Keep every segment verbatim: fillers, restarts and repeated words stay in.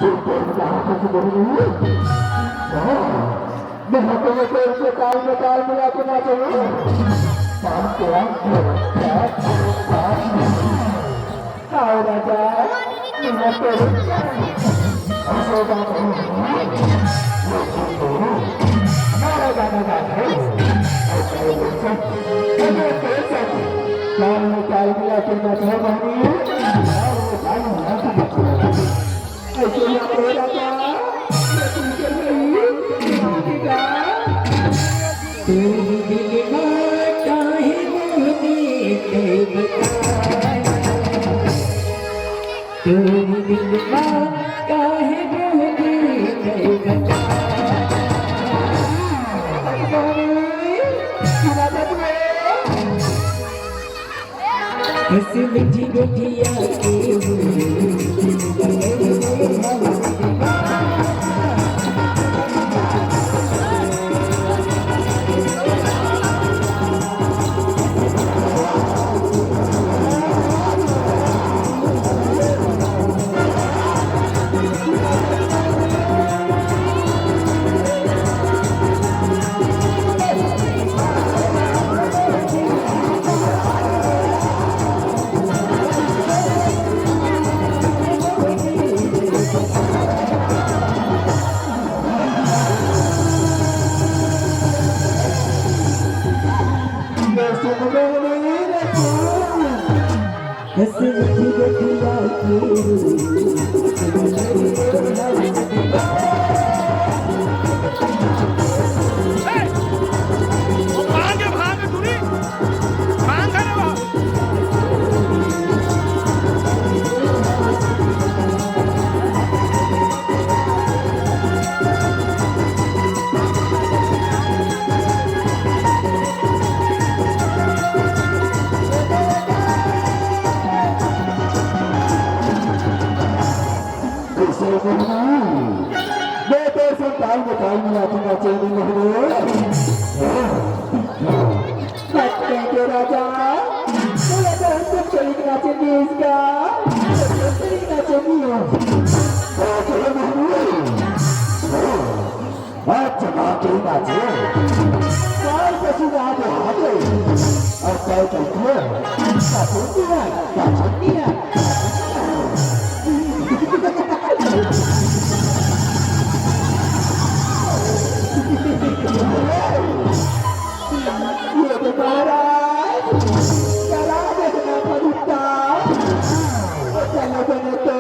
तू तो कहाँ से बोल रही है? हाँ, मैं तो ये तेरे से ताल में ताल मिला के नाचूंगा। ताल के आगे, आओ राजा, मैं तेरे से राजा, तू तो हम चली नाचे देश का, चली नाचे दियो। अच्छा, बात ही बात है। कौन पशु राज हाथे? और कई कल्पियो? पशु की है, पशु की है। ये तो महाराज, करा देखना पड़ता। चलो बने तो।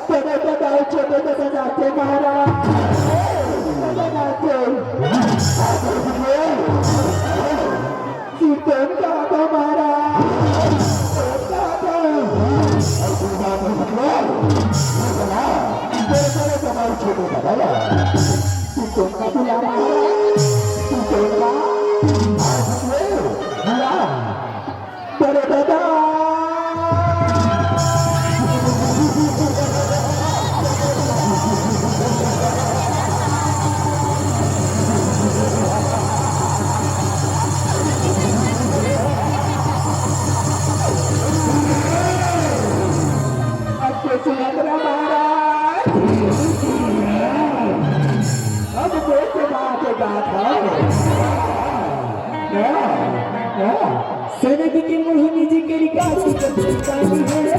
बड़े बड़े छोटे छोटे नाचे महाराज। बड़े नाचे। कीर्तन गाता महाराज। कीर्तन गाता। बड़े बड़े छोटे छोटे। कीर्तन का बुला महाराज। कीर्तन का। बुला। बड़े दादा। अब तो सुरेंद्र महाराज, अब वो तो बात, बात है। हाँ, हाँ। सनक के मोहनी जी के रिकार्ड की कहानी है।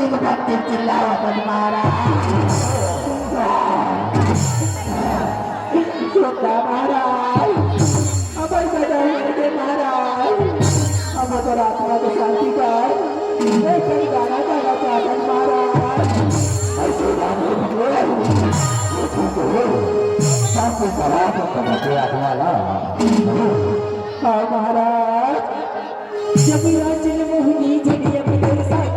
चिल्लावत हन महाराज। सुनता महाराज, हमर बदल दे महाराज, हम तोर आत्मा के शांति कर, एक गाना गाना चाहत हन महाराज। ऐसे गाने बोले, ये ठीक हो, शांति करा दे तब के आत्मा ला। हाँ महाराज। जब राजन मोहनी झरिया में तेरे साथ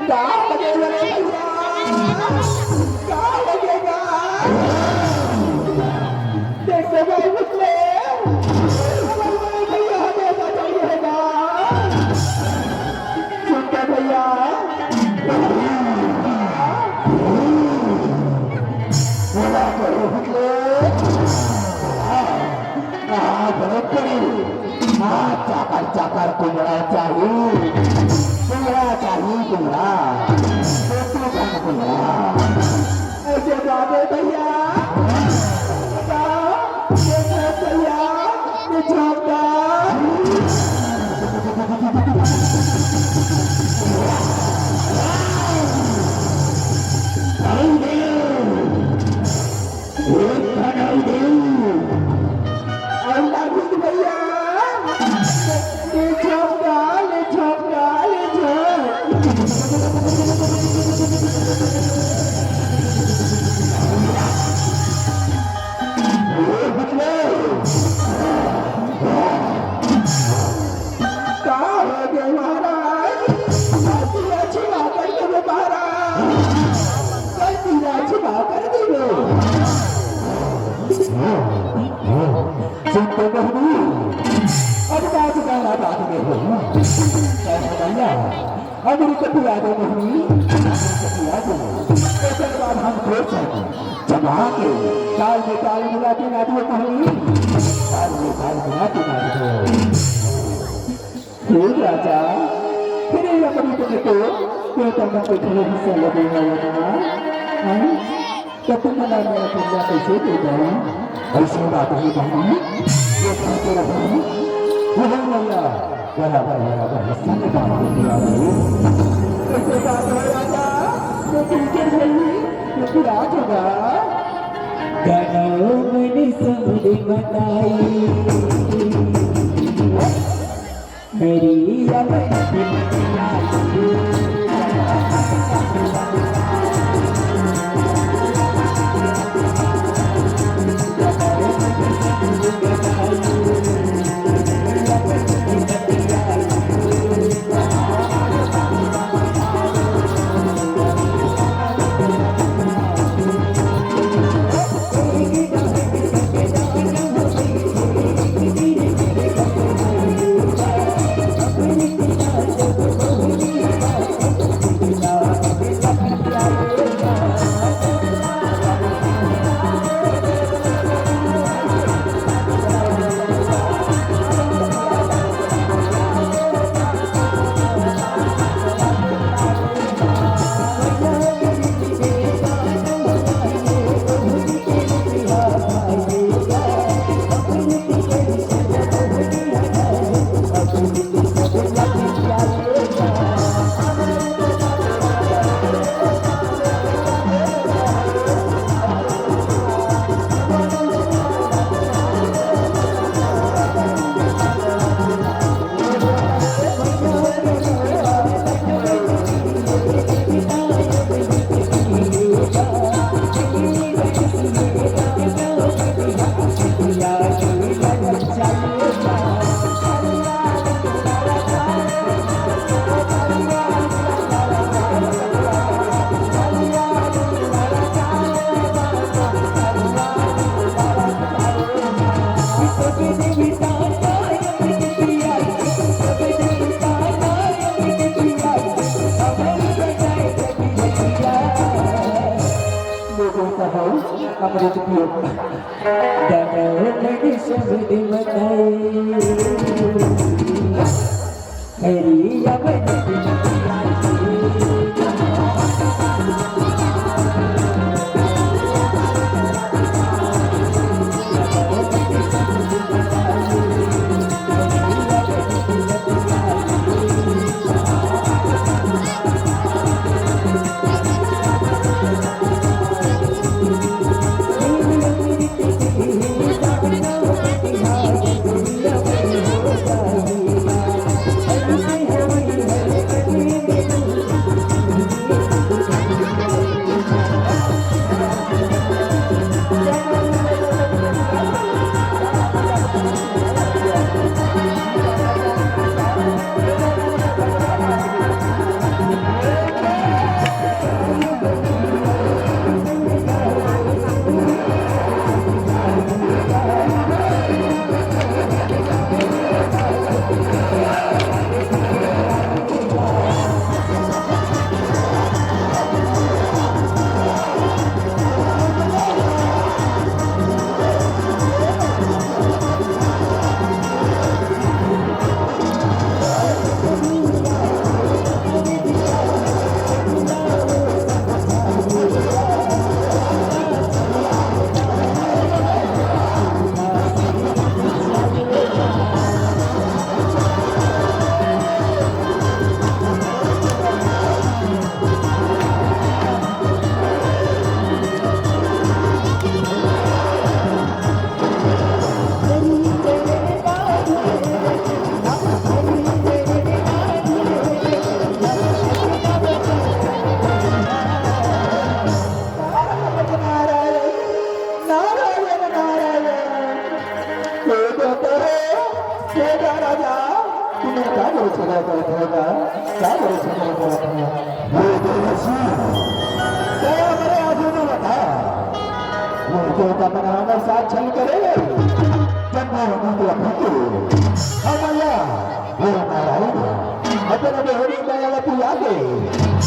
का हो गे रे भैया? का हो गे गा? देख तो भाई निकले। अरे भैया, हमें बचाइए गा। सुनते भैया। बोला करो निकले। हाँ, बरोबर। हाँ, चाकर, चाकर, कुमड़ा चाही। कुमड़ा चाही, कुमड़ा। छोटू का कुमड़ा। ऐसे बाबे भैया। बताओ, ये सब भैया, ये झोंका। अउ लागू भैया, ले झोंका, ले झोंका, ले झोंक। का हो गे महाराज? गलती अच्छी बात कर दे महाराज, गलती अच्छी बात कर दे। सुन तो बहनी, अब बात गाना बात में हो। भैया, अमृत पिया दो बहनी, अमृत पिया दो। ओकर बाद हम फिर चलबो। जमा के, ताल में ताल मिला के नाचिए बहनी। ताल में ताल मिला के नाचिए। हे राजा, फिर ये अमृत में तो देवता मन के घलो हिस्सा लगेगा ना? हैं? तो तुम मन ला मेरा कन्या कैसे दे जाऊं? ऐसी बात नहीं बहनी, ये कहते रहो। हो भैया, बराबर, बराबर, हिस्सा में बात होती आ रही है। ऐसे बात हो राजा, तो तुमके भाई, तो फिर आज होगा। गनौ मनि समुझ बताई। हरिया अमृत पियो। दादा ओ मेरी समझ बताई। हरिया बजट नारायण, नारायण, नारायण। हे देवता रे, हे राजा, तुम्हें क्या बोले चला करत है का? क्या बोले चला करत है? हे देवर्षि, दया मेरे आंसू में बता। वो जो का बनाना साथ छल करे, जब मैं उन्हें तो अपने को, हम अल्लाह, हे नारायण, अपन अबे होरी दया ला तू आगे,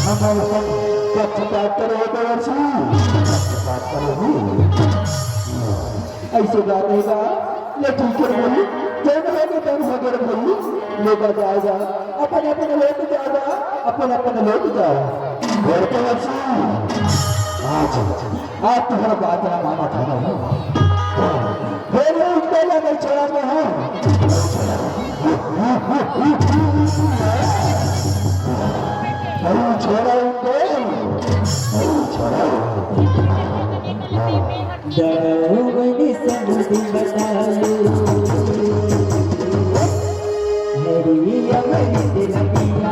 हम अपन पक्षपात करे देवर्षि, पक्षपात करे हूँ। ऐसे बात है बा, ले ठीक है बोली, जौन होगे तौन होगे रे बोली, लोग जाएगा, अपन अपन लोग जाएगा, अपन अपन लोग जाएगा। बोलते बच्ची, आज, आज तुम्हारा बात ना माना था ना। फिर वो उनके लिए नहीं छोड़ा तो है। नहीं छोड़ा उनको, नहीं छोड़ा। दौड़े समझ बताओ, हरिया मरी दिलगिया।